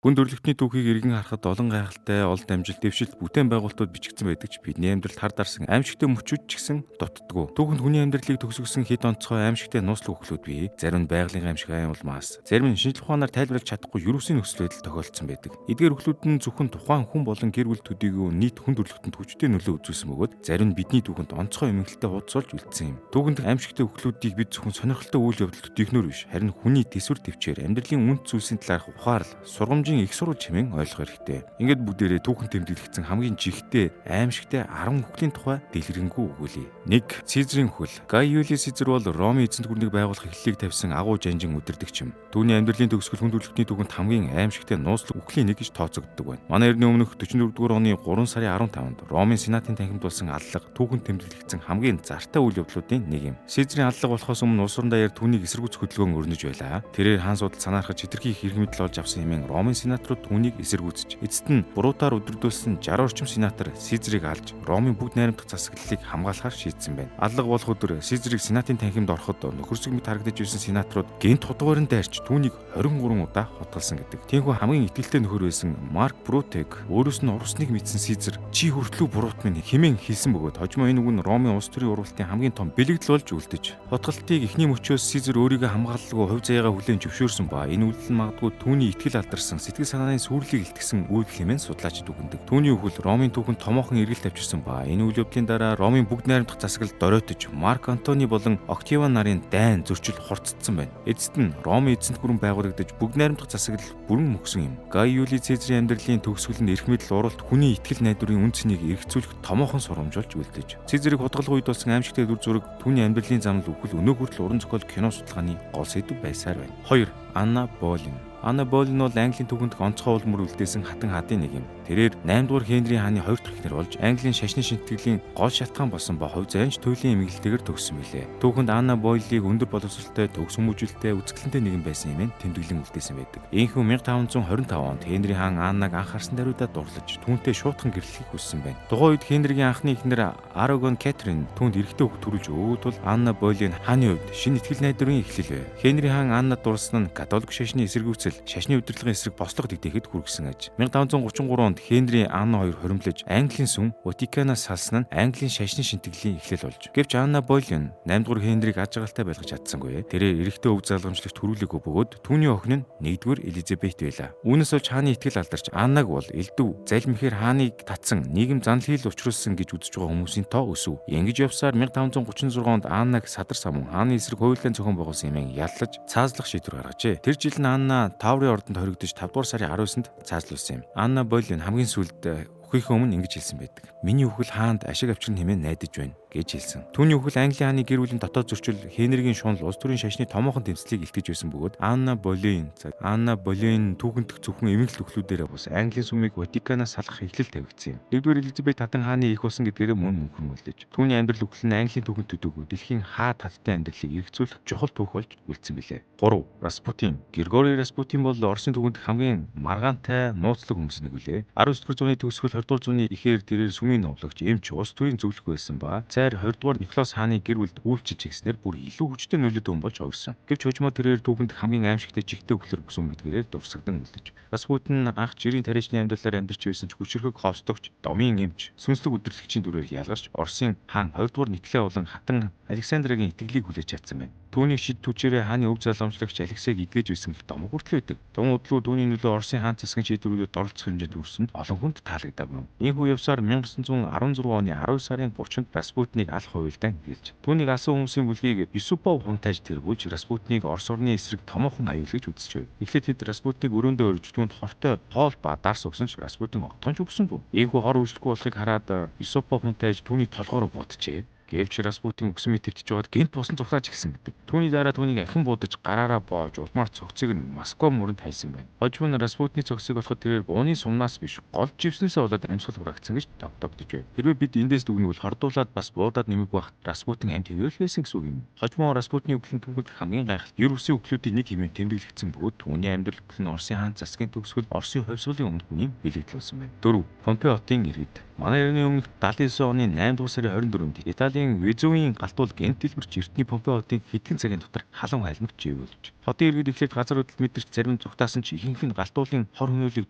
Хүн төрөлхтний түүхийг эргэн харахад олон гайхалтай, олон амжилт, дэвшилт, бүтээн байгуулалтууд бичигдсэн байдаг ч бидний амьдралд хар дарсан аимшигтай мөчүүд ч гэсэн дутдаггүй. Түүхэнд хүний амьдралыг төгсгөсөн хэд онцгой аимшигтай нууцлаг үхлүүд бий. Зарим нь байгалийн аимшиг айн улмаас, зарим нь шинжлэх ухаанаар тайлбарлаж чадахгүй вирусын нөхцөл байдал тохиолдсон байдаг. Эдгээр үхлүүд нь зөвхөн тухайн хүн болон гэр бүл төдийгүй нийт хүн төрөлхтөнд хүчтэй нөлөө үзүүлсэн бөгөөд зарим нь бидний түүхэнд онцгой эмгэлтэй хуудас болж үлдсэн юм. Түүхэнд аимшигтай үхлүүдийг бид зөвхөн сонирхолтой үйл явдал төдийхнөр биш, харин хүний төсвөр төвчээр амьдралын үнэт зүйлсийн талаарх ухаарал, сургамжийн их сурвалж хэмээн ойлгох хэрэгтэй. Ингээд бүгдээрээ түүхэн тэмдэглэгдсэн хамгийн жигтэй, аимшигтай 10 үхлийн тухай дэлгэрэнгүй өгүүлье. 1. Цезарийн үхэл. Гай Юлиус Цезар бол Ромын эзэнт гүрнийг байгуулах эхлэлийг тавьсан агуу жанжин удирдагч юм. Түүний амьдралын төгсгөл хүн төрөлхтний түүхэнд хамгийн аимшигтай нууцлаг үхлийн нэг гэж тооцогддог байна. Манай эртний өмнөх 44 дугаар оны 3 сарын 15-нд Ромын сенатын танхимд болсон аллага түүхэнд тэмдэглэгдсэн хамгийн зартай үйл явдлуудын нэг юм. Цезарийн аллага болохоос өмнө улс орон даяар түүнийг эсэргүүцэх хөдөлгөөн өрнөж байлаа. Тэрээр хаан судал санаархаж хэтэрхий их эрх мэдэл олж авсан хэмээн Ромын сенаторууд түүнийг эсэргүүцэж, эцэст нь буруутаар өдөрдүүлсэн 60 орчим сенатор Цезарийг алж Ромын бүгд найрамдах засаглалыг хамгаалахаар шийдсэн байна. Аллага болох өдөр Цезарийг сенатын танхимд ороход нөхөрсөг мэт харагдаж байсан сенаторууд гэнт худгуурын дайрч түүнийг 23 удаа хутгалсан гэдэг. Тиймээс хамгийн итгэлтэй нөхөр байсан Марк Брутег өөрөөс нь урсныг мэдсэн Цезар чи хүртлүү буруут минь хэмээн хэлсэн бөгөөд хожмоо энэ үг нь Ромын улс төрийн урвалтын хамгийн том бэлэгдэл болж үлдэж. Хутгалтыг эхний мөчөөс Цезар өөрийгөө хамгаалалгүй хувь заяагаа хүлээн зөвшөөрсөн ба энэ үйлдэл нь магадгүй түүний итгэл алдарсан сэтгэл санааны сүрлийг илтгэсэн үйлдэл хэмээн судлаачид үгэндэг. Түүний үхэл Ромын түүхэнд томоохон эргэлт авчирсан ба энэ үйл явдлын дараа Ромын бүгд найрамдах засаглал доройтож Марк Антони болон Октавиан нарын дайн зөрчил хурцдсан байна. Эцэст нь Ромын эзэнт гүрэн байгуулагдаж бүгд найрамдах засаглал бүрэн мөхсөн юм. Гай Юли Цезарийн амьдралын төгсгөл нь эрх мэдэл уралт хүний итгэл найдварын үн цэнийг эргцүүлэх томоохон сургамж болж үлдэж. Цезарийг хутгалах үед болсон аимшигтай дүр зураг түүний амьдралын замнал үхэл өнөө хүртэл уран зохиол кино судалгааны гол сэдэв байсаар байна. 2. Анна Болин. Анна Болин бол Английн түүхэнд онцгой улмөр үлдээсэн хатан хадын нэг юм. Тэрээр 8 дугаар Хенри хааны 2 дахь эхнэр болж Английн шашны шинтгэлийн гол шалтгаан болсон ба хувь заяанч туйлын эмгэлтэйгээр төгссөн билээ. Түүхэнд Анна Бойлыг өндөр боловсролтой, төгс хүмүүжүүлэлтэй, үзэсгэлэнтэй нэгэн байсан хэмээн тэмдэглэн үлдээсэн байдаг. Ийхүү 1525 онд Хенри хаан Аннаг анх харсан даруйдаа дурлаж түүнтэй шуутхан гэрлэхийг хүссэн байна. Тухайн үед Хенригийн анхны эхнэр Арагон Кэтрин түүнд эрэгтэй хүүхэд төрүүлж өгөөд тул Анна Болин хааны хувьд шинэ итгэл найдварын эхлэл байв. Хенри хаан Аннад дурласан нь католик шашны эсэргүүцэл, шашны удирдлагын эсрэг бослого дэгдэхэд хүргэсэн аж. 1533 онд Хенри Анна хоёр хуримтлаж Английн сүм Ватиканаас салсан нь Английн шашны шинтгэлийн эхлэл болж. Гэвч Анна Болин 8 дугаар Хенрийг аж аргалтай байлгаж чадсангүй. Тэрээр эрэгтэй өв залгамжлагч төрүүлээгүй бөгөөд түүний охин нь 1-р Элизабет байлаа. Үүнээс болж хааны итгэл алдарч Аннаг бол элдв залмихээр хааныг татсан нийгэм занл хийл учруулсан гэж үзэж байгаа хүмүүсийн тоо өсөв. Ингэж явсаар 1536 онд Аннаг садар самун хааны эсрэг хуйлан зохион байгуулсан хэмээн яллаж цаазлах шийдвэр гаргажээ. Тэр жил нь Анна Таврын ордонд хоригдож 5 дугаар сарын 19-нд цаазлуулсан юм. Анна Болин хамгийн сүүлд үхийнхээ өмнө ингэж хэлсэн байдаг. Миний үхэл хаанд ашиг авчирна хэмээн найдаж байна гэж хэлсэн. Түүний үхэл Английн хааны гэр бүлийн дотоод зөрчил, Хенригийн шунал, улс төрийн шашны томоохон тэмцлийг илтгэж байсан бөгөөд Анна Болейн түүхэндх зөвхөн эмгэлт үхлүүдээрээ бус Английн сүмийг Ватиканаас салгах эхлэл тавигдсан юм. Нэгдүгээр Элизабет хатан хааны их болсон гэдгээрээ мөн мөнхөрмөлдөж. Түүний амьдрал үхэл нь Английн түүхэнд төдийгүй дэлхийн хаа таттай амьдралыг эргцүүлэх чухал түүх болж үлдсэн билээ. 3. Распутин. Григорий Распутин бол Оросын түүхэнд хамгийн маргаантай нууцлаг хүмүүс нэг билээ. 19 дугаар зууны төгсгөл 20 дугаар зууны эхээр тэрээр сүмийн новлогч, эмч, улс төрийн зөвлөх байсан ба цайр 20 дугаар Николас хааны гэр бүлд үйлчилж хийснээр бүр илүү хүчтэй нөлөөтэй хүн болж хувирсан. Гэвч хожмоо тэрээр түүхэнд хамгийн аимшигтай жигтэй үхлээр бүсэн гэдгээрээ дурсагдан үлдэж. Распутин анх жирийн тариачны амьдралаар амьдарч байсан ч хүчирхэг ховстогч, домын эмч, сүнслэг удирдлагчийн дүрээр ялгарч Оросын хаан 20 дугаар Николай болон хатан Александрагийн итгэлийг хүлээж чадсан байна. Түүнийг шид түчээрээ хааны өв залгамжлагч Алексейг эдгэж байсан гэх домог хүртэл байдаг. Тун удлуу түүний нөлөө Оросын хаан засгийн шийдвэрүүдэд оролцох хэмжээнд хүрсэн нь олон хүнд таалагдаагүй. Ийхүү явсаар 1916 оны 10 сарын 30-нд Распутиныг алах хуйлдаан хэлж. Түүнийг алсан хүмүүсийн бүлгийг Юсупов хунтайж тэргүүлж Распутиныг Орос орны эсрэг томоохон аюул гэж үзэж байв. Эхлээд тэд Распутиныг өрөөндөө орж түүнд хортой хоол ба дарс өгсөн ч Распутин огтхон ч өгсөнгүй. Ийхүү хор үйлчлэхгүй болохыг хараад Юсупов хунтайж түүний толгоор буджээ. Гэвч Распутин өгсөн мэт твтж байгаад гэнэт бусан цуглааж эхэлсэн гэдэг. Түүний дараа түүнийг ахин буудаж гараараа боож улмаар цогцыг нь Москва мөрөнд хайсан байна. Хожим нь Распутины цогцыг олоход тэрээр бууны сумнаас биш гол живснээсээ болоод амьсгал хураагдсан гэж тогтогдож байв. Хэрвээ бид эндээс дүгнвэл хордуулаад бас буудаад нэмэг байхад Распутин амьд хэвэл байсан гэсэн үг юм. Хожмоо Распутины үхэл нь түүхэнд хамгийн гайхалтай ер үсийн үхлүүдийн нэг хэмээн тэмдэглэгдсэн бөгөөд түүний амьдрал үхэл нь Оросын хаан засгийн төгсгөл Оросын хувьсгалын өмнөх үеийн бэлэгдэл болсон байна. 4. Помпей хотын иргэд. Манай эртний өмнөх 79 оны 8 дугаар сарын 24-нд Италийн Италийн Везувийн галтуул гэнэт дэлбэрч эртний Помпей хотыг хэдхэн цагийн дотор халуун хайлмагт живүүлж. Хотын иргэд эхлээд газар хөдлөлт мэдэрч зарим нь зугтаасан ч ихэнх нь галтуулын хор хөнөөлийг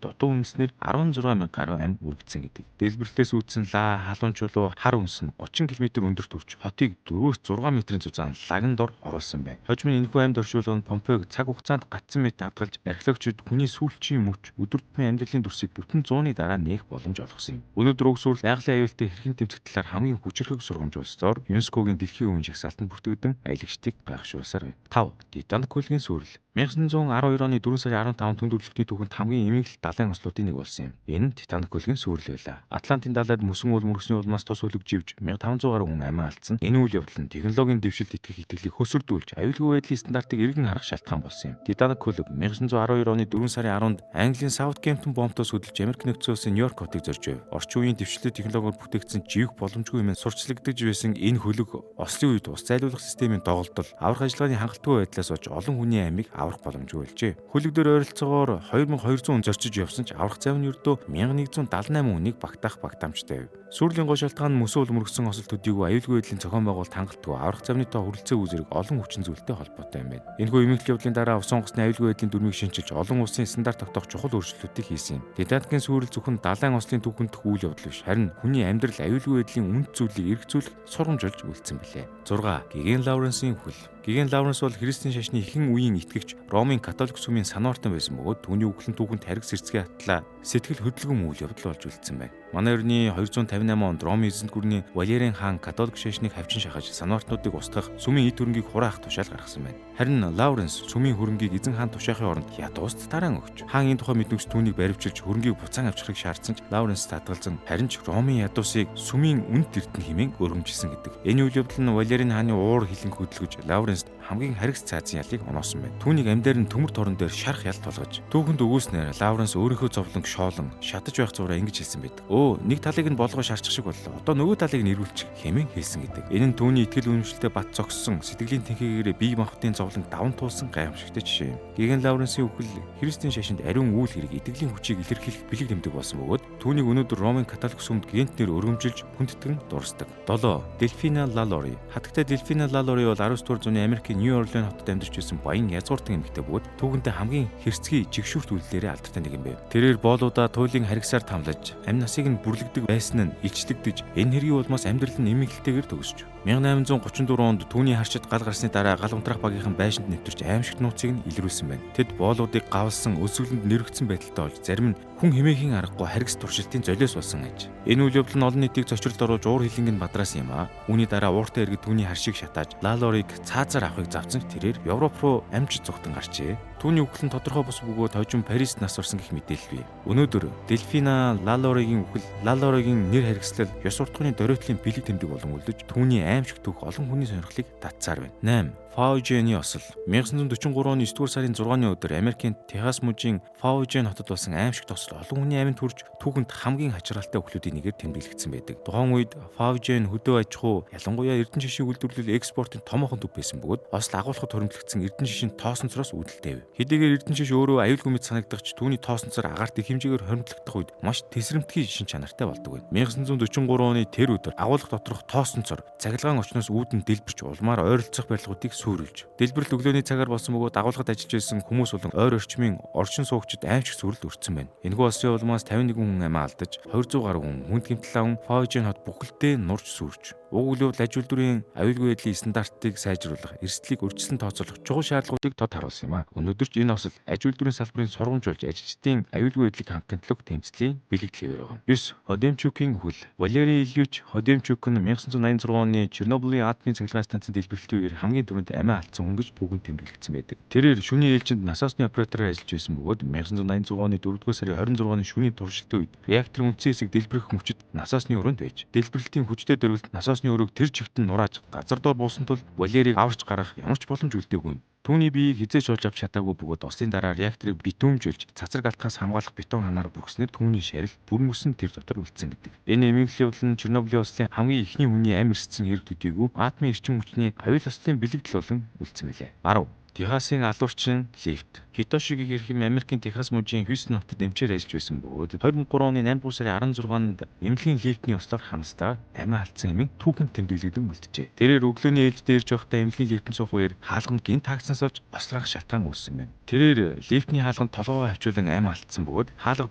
дутуу үндэснээр 16 мянга гаруй ам үргэцсэн гэдэг. Дэлбэрлээс үүдсэн лаа, халуун чулуу, хар үнс нь 30 км өндөрт хүрч хотыг 4-6 метрийн зузаан лаган дор оруулсан байна. Хожим нь энэхүү амьд оршуулга нь Помпейг цаг хугацаанд гацсан мэт хадгалж археологчид хүний сүүлчийн мөч, өдөр тутмын амьдралын дүрсийг бүтэн зууны дараа нээх боломж олгосон юм. Өнөөдөр уг сүрэл байгалийн аюултай хэрхэн тэмцэх талаар хамгийн хүчирхэг сургамж болсоор ЮНЕСКО-гийн дэлхийн өвийн жагсаалтанд бүртгэгдэн аялагчдыг гайхшруулсаар байна. 5. Титаник хөлгийн сүрэл. 1912 оны 4 сарын 15-нд түнд төрөлхтний түүхэнд хамгийн эмэглэл далайн ослуудын нэг болсон юм. Энэ нь Титаник хөлгийн сүрэл байлаа. Атлантын далайд мөсөн уул мөргөсний улмаас тус хөлөг живж 1500 гаруй хүн амиа алдсан. Энэ үйл явдал нь технологийн дэвшилт итгэх итгэлийг хөсөрдүүлж аюулгүй байдлын стандартыг эргэн харах шалтгаан болсон юм. Титаник хөлөг 1912 оны 4 сарын 10-нд Английн Саутгемптон бомбтоос хөдөлж Америк нэгдсэн улсын Нью-Йорк хотыг зорж байв. Орчин үеийн дэвшлээ технологиор бүтээгдсэн живэх боломжгүй хэмээн сурталчлагдаж байсан энэ хөлөг ослын үед ус зайлуулах системийн доголдол, аврах ажиллагааны хангалтгүй байдлаас болж олон хүний амийг аврах боломжгүй болжээ. Хөлөг дээр ойролцоогоор 2200 хүн зорчиж явсан ч аврах зав нь ердөө 1178 хүнийг багтаах багтаамжтай байв. Сүрлийн гол шалтгаан нь мөсөн уул мөргөсөн осол төдийгүй аюулгүй байдлын зохион байгуулалт хангалтгүй, аврах завны тоо хүрэлцээ үзэрэг олон хүчин зүйлтэй холбоотой юм байна. Энэхүү эмэглэл явдлын дараа усан онгоцны аюулгүй байдлын дүрмийг шинчилж олон улсын стандарт тогтоох чухал өөрчлөлтүүдийг хийсэн юм. Титаникийн сүрэл зөвхөн далайн ослын түүхэнд үйл явдал биш, харин хүний амьдрал аюулгүй байдлын үнэт зүйлийг эргцүүлэх сургамж болж үлдсэн билээ. 6. Гиген Лауренсийн үхэл. Гиген Лауренс бол христийн шашны ихэнх үеийн итгэгч Ромын католик сүмийн санваартан байсан бөгөөд түүний үхэл нь түүхэнд хариг сэрцгээ атлаа сэтгэл хөдлөмж үйл явдал болж үлдсэн байна. Манай эртний 258 онд Ромын эзэнт гүрний Валериан хаан католик шашныг хавчин шахаж санваартнуудыг устгах сүмийн эд хөрөнгийг хураах тушаал гаргасан байна. Харин Лауренс сүмийн хөрөнгийг эзэн хаан тушаахын оронд ядууст тараан өгч. Хаан энэ тухай мэднэгч түүнийг баривчилж хөрөнгийг буцаан авчихыг шаардсан ч Лауренс татгалзан харин ч Ромын ядуусыг сүмийн үнэт эрдэнэ хэмээн өргөмжилсөн гэдэг. Энэ үйл явдал нь Валериан хааны уур хилэн хөдөлгөж Лауренст хамгийн харигс цаазын ялыг оноосон байна. Түүнийг амьдаар нь төмөр торон дээр шарах ял тулгаж түүхэнд өгөөснээр Лауренс өөрийнхөө зовлонг шоолон шатаж байх зураа ингэж хэлсэн байдаг. Өө, нэг талыг нь болгоо шарчих шиг боллоо. Одоо нөгөө талыг нь эргүүлчих хэмээн хэлсэн гэдэг. Энэ нь түүний итгэл үнэмшилтэд бат зогссон сэтгэлийн тэнхээгээр бие махбодын зовлон даван туулсан гайхамшигтай жишээ юм. Гиген Лауренсийн үхэл христийн шашинд ариун үйл хэрэг итгэлийн хүчийг илэрхийлэх бэлэг дэмдэг болсон бөгөөд түүнийг өнөөдөр Ромын католик сүмд гэнэт нэр өргөмжилж хүндэтгэн дурсдаг. 7. Дельфина Лалори. Хатагтай Дельфина Лалори бол 19 дугаар зууны Америкийн Нью Орлеан хотод амьдарч байсан баян язгууртан эмэгтэй бөгөөд түүхэнтэй хамгийн хэрцгий жигшүүрт үйлдэлээрээ алдартай нэг юм байв. Тэрээр боолуудаа туйлын харгисаар тамлаж амь насыг нь бүрлэгдэг байсан нь илчлэгдэж энэ хэргийн улмаас амьдрал нь эмэглэлтэйгээр төгсөж 1834 онд түүний харчид гал гарсны дараа гал унтраах багийнхан байшинд нэвтэрч аимшигт нууцыг нь илрүүлсэн байна. Тэд боолуудыг гавлсан өсөглөнд нэрвэгдсэн байдалтай болж зарим нь хүн хэмээхийн аргагүй харгас туршилтын золиос болсон аж. Энэ үйл явдал нь олон нийтийг цочролд оруулж уур хилэнг нь бадраасан юм аа. Үүний дараа ууртай иргэд түүний харшийг шатааж Лалорыг цаазаар авахыг завцсан ч тэрээр Европ руу амжиж зүгтэн гарчээ. Түүний үхэл нь тодорхой бус бөгөөд хожим Парист нас барсан гэх мэдээлэл бий. Өнөөдөр Дельфина Лалоригийн үхэл, Лалоригийн нэр харгислал ёс суртахууны дөрөөтлийн бэлэг тэмдэг болон үлдэж түүний аимшиг түүх олон хүний сонирхлыг татсаар байна. 8. Фаужены осол. 1943 оны 9-р сарын 6-ны өдөр Америкийн Техас мужийн Фаужен хотод болсон аимшигт осол олон хүний амьд хүрч түүхэнд хамгийн хачирхалтай үхлүүдийн нэгээр тэмдэглэгдсэн байдаг. Тухайн үед Фаужен хөдөө аж ахуй, ялангуяа эрдэнэ шишийн үйлдвэрлэл экспортын томоохон төв байсан бөгөөд осол агуулхад хуримтлагдсан эрдэнэ шишийн тоосонцроос үүдэлтэй байв. Хэдийгээр эрдэнэ шиш өөрөө аюулгүй мэт санагдах ч түүний тоосонцор агаарт их хэмжээгээр хоримтлагдах үед маш тэсрэмтгий шин чанартай болдог байна. 1943 оны тэр өдөр агуулга доторх тоосонцор цахилгаан орчноос үүдэн дэлбэрч улмаар ойролцох барилгуудыг сүйрүүлж. Дэлбэрэл өглөөний цагаар болсон бөгөөд агуулгад ажиллаж байсан хүмүүс болон ойр орчмын орчин суугчид аимшиг сүрэлд өртсөн байна. Энэхүү ослын улмаас 51 хүн амиа алдаж, 200 гаруй хүн хүнд гэмтэл аван Фаужен хот бүхэлдээ нурж сүрж. Уг үйл явдал аж үйлдвэрийн аюулгүй байдлын стандартыг сайжруулах, эрсдлийг урьдчилан тооцоолох чухал шаардлагуудыг тод харуулсан юм а. Өнөөдөр ч энэ осол аж үйлдвэрийн салбарын сургамж болж ажилчдын аюулгүй байдлыг хангахын төлөө тэмцлийн бэлэгдэл хэвээр байгаа. 9. Ходемчукийн үхэл. Валерий Ильич Ходемчук нь 1986 оны Чернобылийн атомын цахилгаан станцын дэлбэрэлтийн үеэр хамгийн түрүүнд амиа алдсан хүн гэж бүгд тэмдэглэгдсэн байдаг. Тэрээр шөнийн ээлжинд насосны оператороор ажиллаж байсан бөгөөд 1986 оны 4-р сарын 26-ны шөнийн туршилтын үед реакторын үндсэн хэсэг дэлбэрэх мөчид насосны өрөөнд байж дэлбэрэлтийн хүчтэй дөрвөлт насосны өрөөг тэр чигт нь нурааж газар доор буусан тул Валерийг аварч гарах ямар ч боломж үлдээгүй юм. Түүний биеийг хэзээ ч олж авч чадаагүй бөгөөд ослын дараа реакторыг битүүмжүүлж цацраг алтахаас хамгаалах бетон ханаар бүрхснээр түүний шарил бүр мөсөн тэр дотор үлдсэн гэдэг. Энэ эмэглэлийн явдал нь Чернобылийн ослын хамгийн эхний хүний амь эрсдсэн хэрэг төдийгүй атомын эрчим хүчний аюул ослын бэлэгдэл болон үлдсэн билээ. 10. Техасын алуурчин лифт. Хитошигийн хэрхэм Америкийн Техас мужийн Хьюстон хотод эмчээр ажиллаж байсан бөгөөд 2003 оны 8 дугаар сарын 16-нд эмнэлгийн лифтний ослоор ханастаа амиа алдсан хэмээн түүхэнд тэмдэглэгдэн үлджээ. Тэрээр өглөөний ээлжид ирж байхдаа эмнэлгийн лифтэнд суух үеэр хаалганд гэнэт хаагдсанаас болж ослох шалтгаан үүссэн байна. Тэрээр лифтний хаалганд толгойгоо хавчуулан амиа алдсан бөгөөд хаалга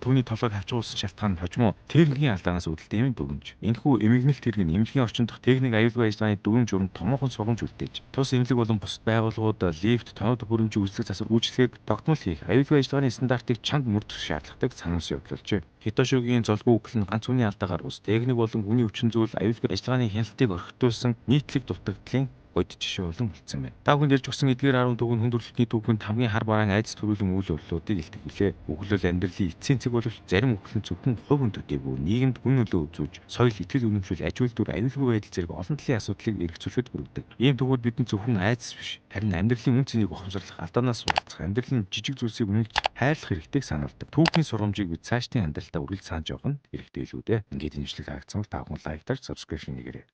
түүний толгойг хавчуулсан шалтгаан нь хожмоо техникийн алдаанаас үүдэлтэй хэмээн дүгнэж. Энэхүү эмгэнэлт хэрэг нь эмнэлгийн орчин дахь техник аюулгүй ажиллагааны дүрэм журам томоохон сургамж үлдээж, тус эмнэлэг болон бусад байгууллагууд лифт, тоног төхөөрөмжийн үйлчлэг засвар үйлчилгээг тогтмол хийх, аюулгүй ажиллагааны стандартыг чанга мөрдөх шаардлагатайг сануулсан явдал болжээ. Хитошигийн золгүй үхэл нь ганц хүний алдаагаар бус техник болон хүний хүчин зүйл аюулгүй ажиллагааны хяналтыг орхитуулсан нийтлэг дутагдлын бодит жишээ болон үлдсэн байна. Та бүхэнд ярьж өгсөн эдгээр 10 түүх нь хүн төрөлхтний түүхэнд хамгийн хар бараан айдас төрүүлэн үйл явдлуудыг илтгэлээ. Үхэл бол амьдралын эцсийн цэг боловч зарим үхэл нь зөвхөн хувь хүн төдийгүй нийгэмд гүн нөлөө үзүүлж, соёл, итгэл үнэмшил, аж үйлдвэр, аюулгүй байдал зэрэг олон талын асуудлыг эргцүүлэхэд хүргэдэг. Ийм түүхүүд бидэнд зөвхөн айдас биш, харин амьдралын үнэ цэнийг ухамсарлах, алдаанаас суралцах, амьдралын жижиг зүйлсийг үнэлж хайрлах хэрэгтэйг сануулдаг. Түүхийн сургамжийг бид цаашдын амьдралдаа үргэлж санаж явах нь хэрэгтэй илүү дээ. Ингээд энэ бичлэг таалагдсан бол та бүхэн like дарж, subscription хийгээрэй.